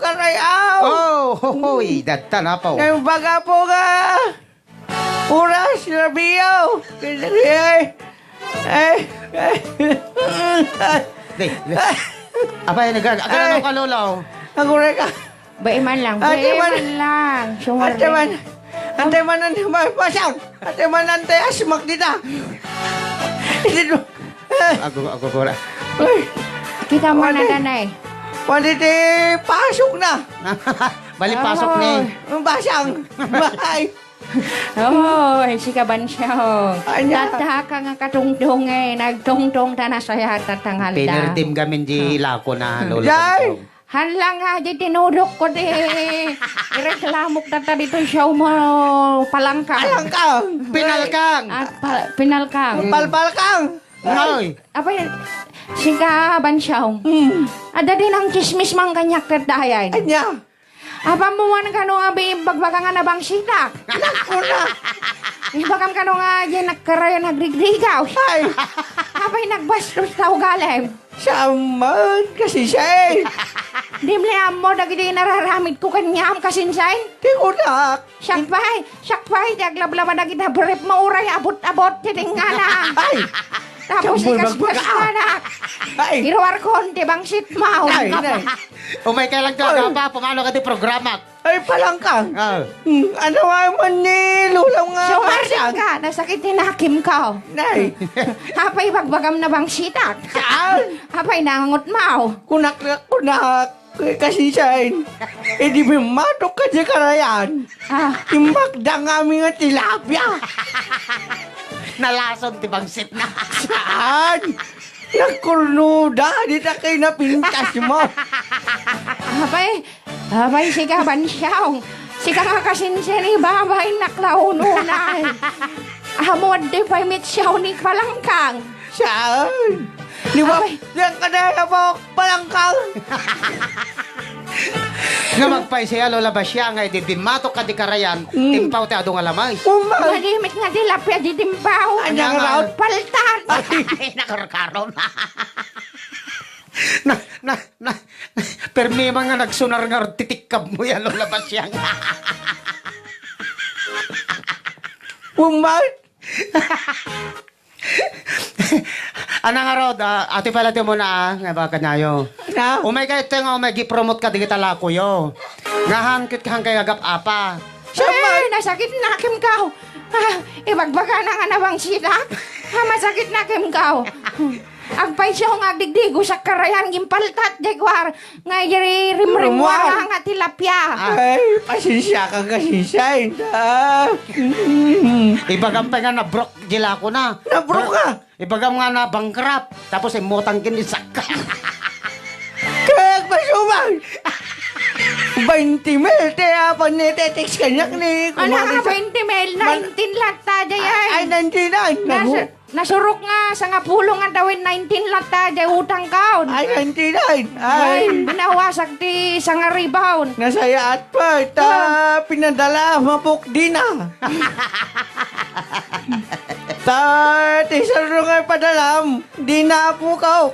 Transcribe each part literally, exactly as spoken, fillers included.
Aray, aw! Oh, hohoy, dadta na po. Nang baga po nga. Oras, rabiyaw. Ay, ay, ay. Di, di. Abay, nag-, agano ka, Lolo? Aguray ka. Bai man lang, bai man lang. Sumar-, ante man. Ante man, ante man, pasang. Ante man, ante, asmak dita. Hindi do. Ago, ago, ago, ra. Ay. Kita man na danay. Pwede ti pasok na. Bali, pasok ni. Ay. Ang basang. Ay. Oy, si Kabansyong. Anya? Tataka nga katungtong eh. Nagtungtong ta na saya tatangal da. Pinirdim gamin di lako na, Lolo Kabansyong. Hala nga, di tinudok ko di. Ireklamok ta ta dito siya mo palangkang. Palangkang. Pinalkang. Ah, pa-, pinalkang. Palpalkang. Ay. Apay, si Kabansyong. Hmm. Ada din ang chismis mang kanyak tatayan. Anya? Apamuan kano nga bi-, bagbaga nga nabangsitak. Naku na. Ibagam kano nga yan nagkarayan nagdigdigaw. Ay. Apay nagbastos ta ugalim. Saan man, kasinsay? Di mli ammo dagiti nararamid ko kaniam, kasinsay? Ti kunak. Siak pay, siak pay, ti aglablaba dagiti brief mo uray abot-abot ti dingana. Ay! Tapos ikaskas na. Ay! Iruarkon ti bangsit mo. Ay, nay. Umay ka lang ka, pa, pumano ka ti programa? Ay, palangkang. Ah. Hmm, ano nga man ni Lula nga sumardik ka, nasakit ti nakim ko. Nay. Apay bagbagam na bangsitak. Saan? Apay nangot mo. Kunak, kunak. Kasi saan? Eh, di bimatok ka di karayan. Ah. Imbak da nga amin nga tilapia. Nalason ti bangsit na. Saan? Nagkurnuda, di ta kayo napintas mo. Apay, apay, sika, Bansyong. Sika nga kasinsin ni Babay, naklaununay. Amo, di pay mitsaw ni Palangkang. Saan? Di ba? Apay. Diyan ka na, Palangkang. Nga magpaysiya, Lola Basyang, nga idi bimatok ka di karayan, mm, timpaw ti adu nga lamay. Umay. Malimit nga tilapia di timpaw. Anya nga raot paltan. Ay, nakarkarom. Na, na, na, permi man nga nagsunar nga titikab mo yan, Lola Basyang. Umay. Anang arod, ah, ati pala ti muna, ah, nga baka nayo. Na? Umay ka ito nga umay, gipromot ka digita lakoyo. Nga han, kit ka han kay agap apa. Saan man? Eh, nasakit na kim kao. Ah, ibagbaga na nga nabang sila. Ah, masakit na kim kao. Agpayso nga agdigdigo sa karayan, gimpaltat, jay kwar. Nga iri rimrimwa nga tilapia. Ah. Ay, pasensya ka, kasensya, inda. Ibagam pa nga nabrok, jay lako na. Nabrok ka? Ibagam nga na bankrupt. Tapos imutang kin isakka. Kaya agpayso man. Twenty mil, te, apan ni tetext kanyak ni. Ano kumari nga sa twenty mil? Man- Nineteen lang ta, jay, ay. Ay, nineteen, ay. Nasa- Nasurok nga sangapulo nga tawen, nineteen latta, jay utang kaon. Ay, nineteen, ay. Ay, binawasak ti sanga rebound. Nasayaat pa, ta pinadala, mapok di na. Ta, ti sarong nga padalam, di na apukaw.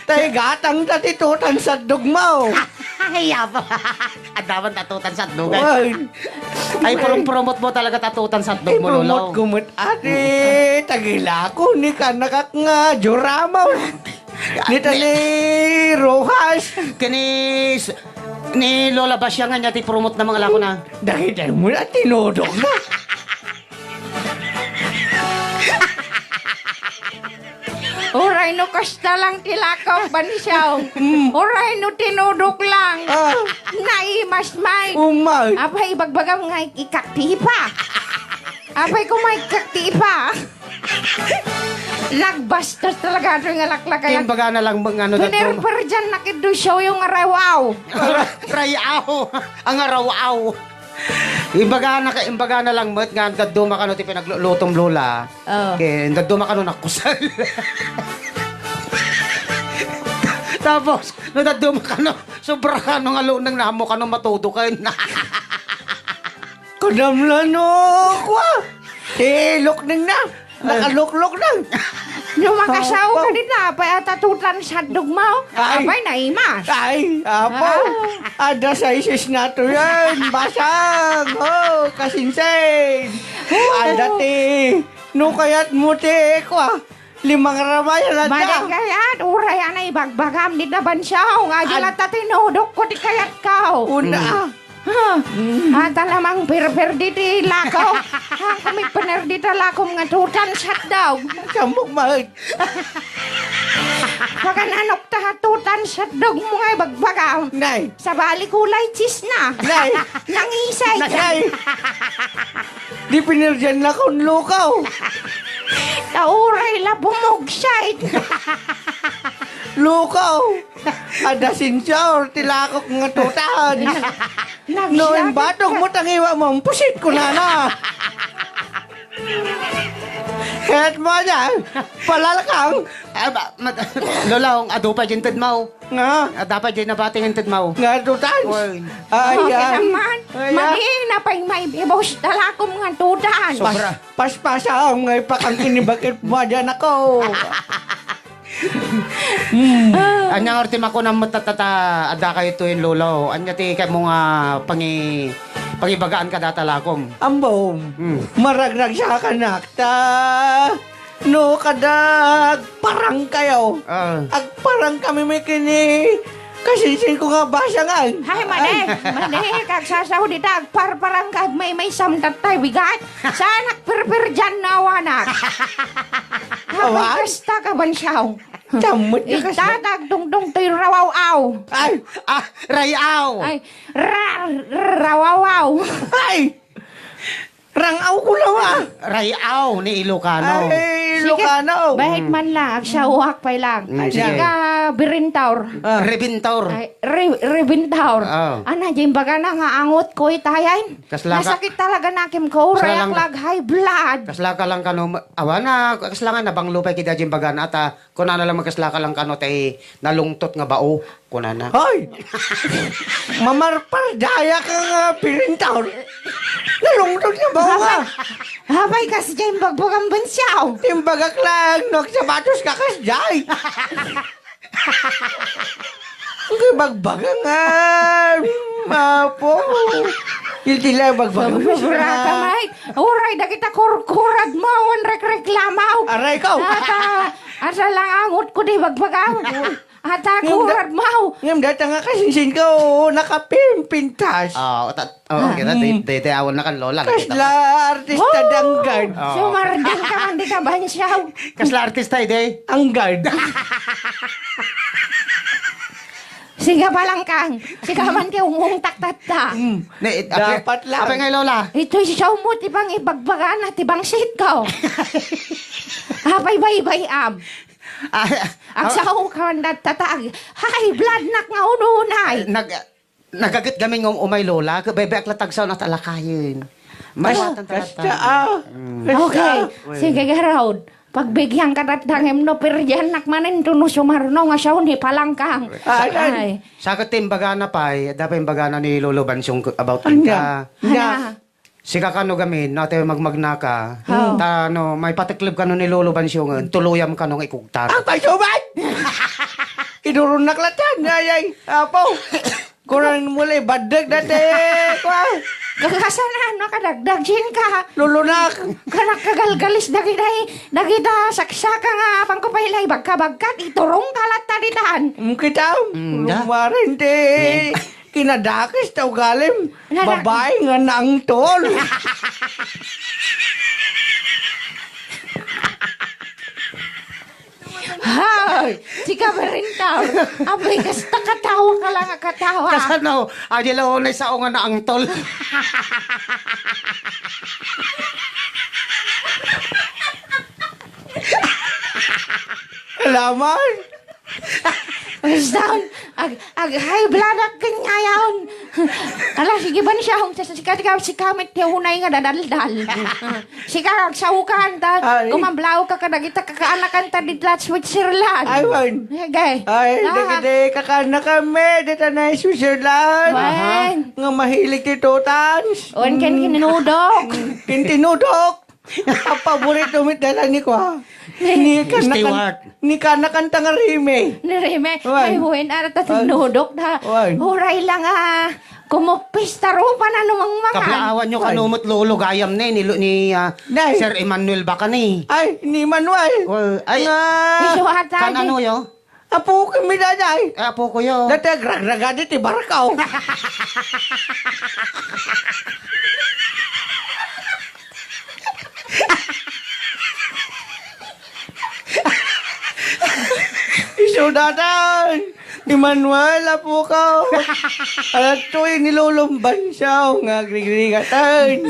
Tay gatang ta ti tutan sa dugmaw. Ay, yaba. Adaman tatutan sa dugay. Ay. Ay, purong promote mo talaga tatutan sa dugmo, Lolo. Promote ko met, ate, tagilako ni kanakak nga Jorama. Ni Tani Rojas. Kani s-, ni Lola Basya nga niya ti promote na mga lako na. Dagiti mo na tinudok na. Uray no kasta lang ti lakaw, Bansyong. Mm. Uray no tinudok lang. Ah. Naimas may. Umay. Apay, ibagbagam nga ikaktipa. Apay, kuma ikaktipa. Nagbastos talaga ito nga laklakay. Imbaga na lang mga ano na to. Pinerper dyan na kidusyoyo nga rawaw. Rayaw. Ang rawaw. Imbaga na ka, imbaga na lang met nga dadduma kano ti pinaglutom, Lola. Oh. Ken dadduma kano nakusal. Tapos, no dadduma kano, sobra kano nga lunang namo kano matudo kayo na. Kadamlan no, kwa. Eh, lukneng na. Nakaluklok na. No makasaoka dita, apay a tatutan sa dugmo? Ay. Apay, naimas. Ay, apo. Ah. Adda sizes na to yan. Basang. Oh, kasinsin. Adda ti, no kayat mo ti, kwa, limang ramayan na. Madi kayat, uray anay bagbagam, dita bansaw. Nga di latta tinudok ko ti kayat ko. Una. Hmm. Ha? Mm. Ata lamang perper diti lako. Ha, kami pener dita lakom nga tutan sa dog. Samok mahal. Pagananok ta tutan sa dog mo nga ibagbagam. Nay. Sabali kulay cheese na. Nay. Nangisay. Nay. Di pinirdian na kun lukaw. Tauray la bumugsay. Lukaw. Ada sensor, ti lakok nga tutan. Nag-, nag-, No, imbatok mo, tangiwa mo, ang pusit ko na na. Kaya't mo niya, palalakang. Ah, ba, mat-, Lola, ang adu pa dyan tadmaw. Nga? Ah, dapat dyan nabating ang tadmaw. Nga, tutan. Oy. Ay, Okay ay. naman. Ay, ah. Madi na pa'y may ibos talakom nga tutan. Sobra. Pas-, paspasa ang ngay pakang kinibakit mo dyan ako. Hmm. Anya nga ti makunam met ta, ta, ta, adda kayo to in lolo. Anya ti kaymo nga pangi-, pangibagaan ka data lakom? Ambong. Hmm. Maragrag sa kanak ta. No, kada agparang kayo. Ah. Agparang kami may kini. Kasinsin ko nga basa nga. Hay, mali. Ay. Mali. Kagsasaw dita, agparparang ka, may, may samdat tayo, bigat. Saan nagpirpir dyan na awanak? Awan? Kasta ka, bansaw. Tamot ka kasi. Itatag dungdung to'y rawaw-aw. Ay! Ah, rayaw! Ay, ra-, rawawaw. Ay! Rangaw ko lang, ah. Rayaw ni Ilocano. Ay, Sige, Ilocano. bahit man lang, agsawak pay lang. Mm, sige. Sika, birintaur. Ah. Rebintaur. Ay, re-, rebintaur. Ah. Ana, jay bagana nga angot ko itayan. Kasla ka- Nasakit talaga nakim ko, Kasla lang- rayak lag high blood. Kasla ka lang kano, ma-, awana, kasla nga nabanglo pay kida jay bagana, ta, kunana lang magkasla ka lang kano, tay nalungtot nga bao, kunana. Hoy! Mamarpardaya ka nga pirintaw. Nalungtot nga bao ka. Apay, apay, kas jay bagbagam bansaw. Timbagak lang, no, sapatos ka kas jay. Ang bagbaga nga, mapo. Yung tila bagbaga mo Sobra ka, siya. Mike. Uray, dagita kurkurad mo, awan rekreklamaw. Aray ko. Ata, asa lang angot ko di bagbaga. Ata, Yung da-, kurad mo. Yung data nga kasinsin ka, oo, nakapimpintas. Oo, ta-, Oo, Ah. kita, di, Mm. di, di, awan na kan Lola, nakita Kasla mo. artista Oh! danggad. Oo. Sumardeng ka man di ka bansaw. Kasla artista, ide? Anggad. Siga pa lang kang. Siga man ti umungtak tatta. Mm. Ne, it-, Dapat apay, lang. apay nga, Lola? Ito, siya mo ti bang ibagbagana ti bangsit ko. Apay, bay, bay, am. Ah, ah, Agsaw ka man dattatag. High blood nak nga ununay. nag-, Nagaget gamin nga um-, umay, Lola. Ke-, bebe, ak la tagsaw na talakayen. Maiwatan Kas-, talaga. kasta, ah. Mm. Kasta, Okay. ah. Sige, Gerald. Pagbigyan ka dat dangem no, pirdian nak manen to no sumarno nga siya ni palangkang. Ah, Ay. Ay. Sakit ti imbagana pay, da pa imbagana ni Lolo Bansong about Anya? ka. Nya. Anya? Sika kano gamin, no, ate magmagna ka. Oh. Ta, no, may patiklib kano ni Lolo Bansong, tuluyam kano nga ikugtar. Ang pasubat! Iduron nak latan, ay, ay, apo. Kurang mo lay baddeg dati, kwa. Kakasanan, makadagdag, Jin ka. Lulunak. Kanak kagalgalis, dagitay, dagita, saksaka nga, pangkupay lay, bagka-bagkat, iturong ka latta ditan. Mm, kita, Mm, da. Lumarin ti, Mm. kinadakis, ta ugalim, Nana- babae nga nangtol. Hay! Sika, Berentaw! Abay, kasta katawa ka lang a katawa! Kasano? Adi lang unay sao nga naangtol. Alaman! Basta, ag-, ag-high blood ak kanyayon. Ala, sige, Bansong, sa, sa, sika, sika, sika, met ti unay nga dadaldal. Sika, agsawkan, ta, Ay. kumablaw ka kadagita kakaanakan ta dita Switzerland. Ay, wen. Sige. Ay, Ah. dagiti kakaanakan met, dita na Switzerland. Wen. Nga mahilig ti tutans. Wen, ken Mm. kinudok. Ken tinudok. Ang paborito met dala ni kwa. Ni kanakan-, Stewart. Ni kanakanta nga Rime. Ni Rime. Wan. Ay, wen, ara ta Wan. Tinudok na. Wan. Uray lang, ah, kumuppis ta rupa na numangmangan. Kablaawan yo Wan. Kano met lolo gayam ne, ni, ni, ah, Nay. Sir Emmanuel Bacani. Ay, ni Manuel. Wan. Ay, Nga. Isu ata, kan di- ano yo? Apo ko, mi daday. Ay, apo ko yo. Dati agragragadi ti barkaw. Isu datan. Emmanuel, apo ko. Alattoy ni Lolong Bansaw nga agrigrigatan.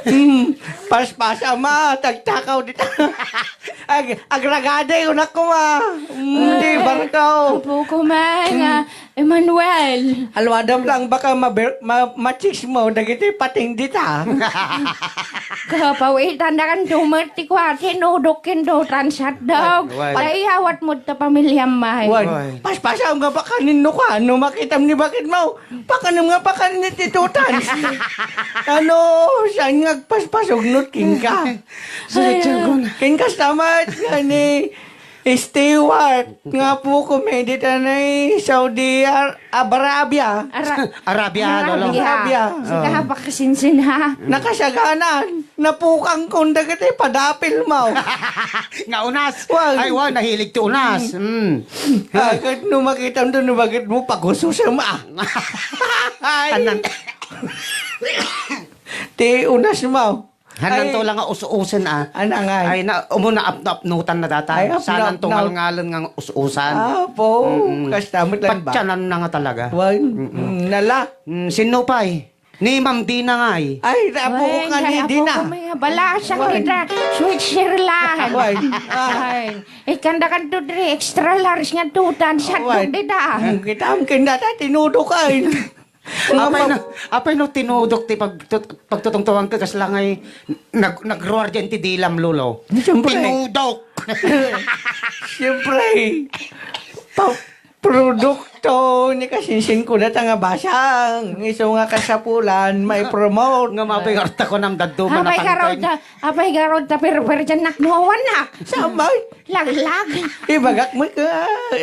Hmm. Paspasa ma, tagtakaw dita. Ag-, agragadi, unak ko, ah. Mm, di, Ay, barkaw. Apo ko, may, nga, Emmanuel. Alwadam lang, baka maber-, ma-, machismo, dagiti pating dita. Kapawitan na kan dumer ti kwa, tinudok ken dutan, satdog. Ay, ay. Ay, awat mo ta pamilyam, may. Wan, Ay. Paspasam nga baka ninno kwa, no makitam ni bakit mo. Pakanem nga pakan ni Tito Tans. Ano, saan nga agpaspasugno kenka? Ay, Sir Tiago na. Kenka stamat nga ni Stewart nga po komedi tanay Saudi Ar-, Arabia. Ara-, Arabia, Lolo. Arabia. Arabia. Sika, Oh. Pakasinsin, ha? Nakasaganan. Napukang kong dagiti padapil mo. Nga unas. Wan. Ay, wan, nahilig ti unas. Mm. Mm. Ah, ket no makitam do, no bakit mo pagususem, ah. Ay. Anan. Ti unas mo. Hanan Ay. To lang nga us-usen, ah. Anangay. Ay, na, umuna apno-apnutan na data. Ay, apno-, Sanan to apno-, ngalngalen nga us-usan. Ah, po. Mm-mm. Kasta met lang ba? Patsanan na nga talaga. Wan. Mm-mm. Mm, nala. Mm, sino pa, eh? Ni Ma'am Dina nga, eh. Ay, apo Wen, ka ni ay, apo Dina. Ko, may bala, siya Wen. Kita. Switzerland. Wen. Ah. Ay. Ikanda kan to, dre, extra large nga tutan, siya Wen. To, dita. Mm, kita, ang kinda ta, tinudo ka, eh. Apay Nga na, apay no tinudok ti pag-, tut-, pagtutungtuan ka, kasla ngay nag-, nagruar diyan ti dilam, Lolo. Siyempre. Tinudok! Siyempre. Pa-, produkto ni kasinsin ko data nga basang. Isu nga kasapulan, may promote. Nga mapay karta ko nang daddo, Apay manatangtang. Garod ta, apay garod ta, pero, pero dyan naknuawan na. Sabay. Laglag. Ibagak mo ka,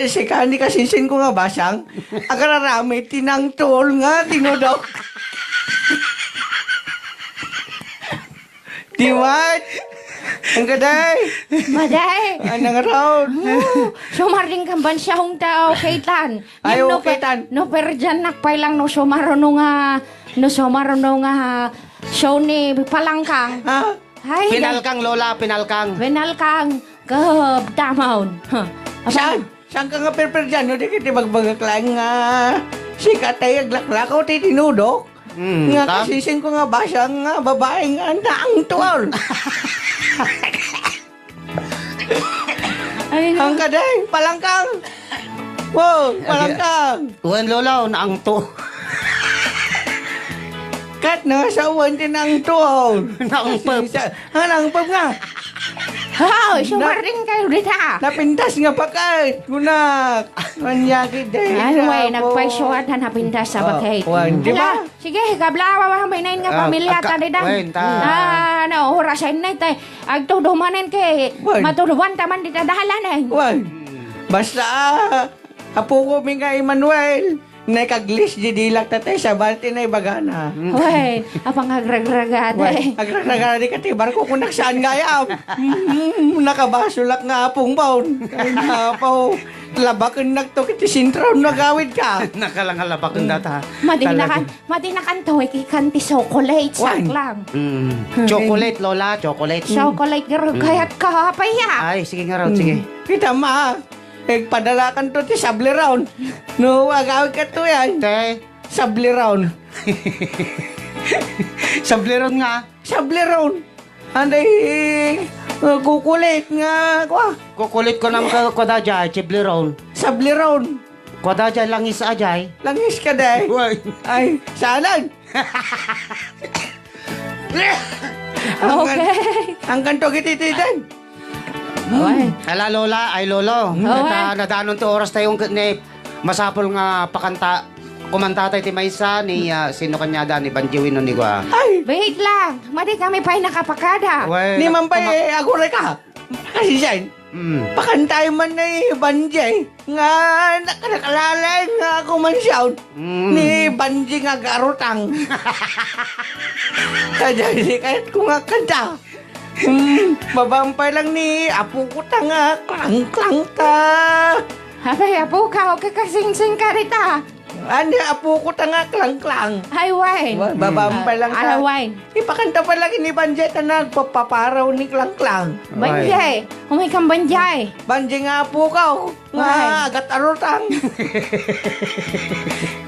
sika ni kasinsin ko nga basang, agararami ti nangtuol nga tinudok. Di mat? Ang gaday. Maday. Anang raon? Oo. Sumaring kan bansa hong tao, kaitan. Ay, Yan, no, okay, tan. No, pero dyan nakpay lang, no, sumaruno nga, no, sumaruno nga, show ni Palangkang. Ha? Ay, Pinalkang, Lola, pinalkang. Pinalkang. Gab, tamaon. Huh. Apa? Saan? Saan ka nga perperdian? No, di kita magbagak lang nga sika tayo aglaklakaw ti tinudok. Hmm, Nga tap- kasising ko nga basa nga babae nga naangtuon. Ay, Ang kaday, palangkang. Wow, Agi-, palangkang. Wen, Lolo, naangto. Kat na sa uwan din ang tuon. Naangpep. Sa, ah, naangpep nga. Haw, sumaring kayo dita. Napintas nga pakat. Kunak. Manyakit dahil Ay, sa way, ako. Nagpaisuan na napintas sa Oh, bakit. Wan, di ba? Wala. Sige, kabla, awa, awa, may nain nga Ah, pamilya, agka-, ta, dida. Wen, ta. Ah, ano, oras ay nay, tay. Agtudo manen kay Wan. Matuduan ta man dita dalan, eh. Wan. Basta, ah, apo ko mi nga Emmanuel, naikaglis di dilak tatay sa balti na ibagana. Mm. Wen, apang agragraga, Wan, tay. Agragraga di kati barko kung naksaan gayam. Mm, nakabasulak nga apong baon. Ay, napaw. Labakennak to iti sentro no agawid ka. Nakalangalabak Hmm. data. Madi na Talaga. kan, madi na kan to, ikikan ti chocolate, Wan. saklang. Mm. Hmm. Chocolate, Lola, chocolate. Chocolate, garo, Hmm. kayat ka, apay ya. Ay, sige nga raw, Hmm. sige. Kita ma, eh, padalakan to ti sableron. No, agawid ka to yan. Te. Sableron. Sableron nga. Sableron. Anday, uh, kukulit nga, kwa? Kukulit ko nam ka, kwa da jay, chibleron. Sableron. Kwa da jay, langis a jay. Langis ka, day? Way. Ay, salan? Ang kan-, Okay. ang kanto gititidan. Away. Ala, Lola, ay, Lolo. Hmm. Away. Nata-, nadanon ti oras tayo ng ni masapul nga pakanta, kumanta tayo ti maysa ni, ah, sino kanyada, ni Banjiwin o ni Gua? Ay! Wait lang. Madi kami pa'y nakapakada. Away, Ni Mampay, kuma- eh, agure ka. Kasi siya, Mm. Pakantay man ni Banjay nga nakalakalay nga ako man siya. Mm. Ni Banjay nga garutang. Kaya di kahit ko nga kanta. Hmm, mabampay lang ni apo ko ta nga klangklang ta. Abay, apo ka, okay, kasingsing ka rita. Ania, apo ko ta nga klangklang. Ay, wine. Wa-, babaam pa lang Ah, ta. Wine. Ipakanta pa lagi ni Banjay ta nagpapaparaw ni klangklang. Banjay. Umay kang Banjay. Banjay nga apo ka, oh. Nga Wine. Agat arutang.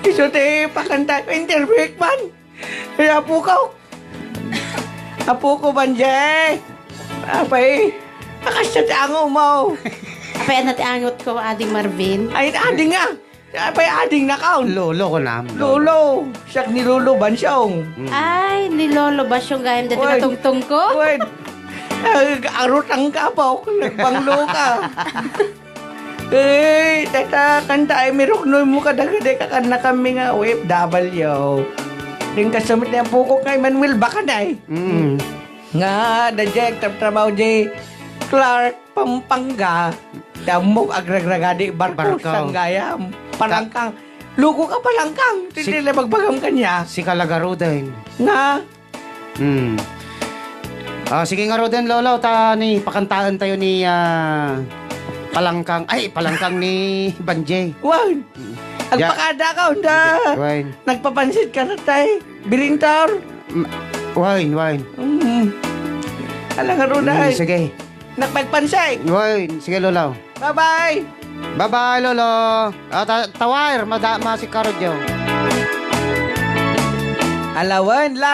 Isu ti pakanta ko, interview man. Ay, apo ka, oh. Apo ko, Banjay. Apay, akasya ti ango mo. Apay, ano ti angot ko, Ading Marvin? Ay, ading nga. Apay, ading na kaon. Lolo ko na. Lolo. Siak ni Lolo Bansyong. Mm. Ay, ni Lolo Basyong gayam dati Uy. Matungtong ko. Uy. Ag-, arutang ka pa, nagbanglo ka. Eh, tata, kanta ay miruknoy mo kadagadi ka kan na kami nga O F W. Ring kasumit na pukok nga Emmanuel, baka na eh. Mm. Nga, da Jack, trab-, trabaho di Clark, Pampanga. Damok, agragragadi, barko, Barko. Sanggayam, Palangkang. Luko ka, Palangkang. Si Titila, magbagam kanya. Si Kalagaruden. Nga. Hmm. Ah, sige nga, Roden, Lolo, ta ni pakantaen tayo ni, ah, Palangkang. Ay, Palangkang ni Banjay. Wan. Mm. Agpakada ka, unda. Wan. Nagpapansit ka na, tay. Birintor. Mm, wine, wine. Mm. Ala nga ron, Mm, ay. Sige. Nagpagpansay. Wine, sige, Lolo. Bye-bye. Bye-bye, Lolo. Ah, ta-, tawir, mada-, masikarudyo. Alawan la.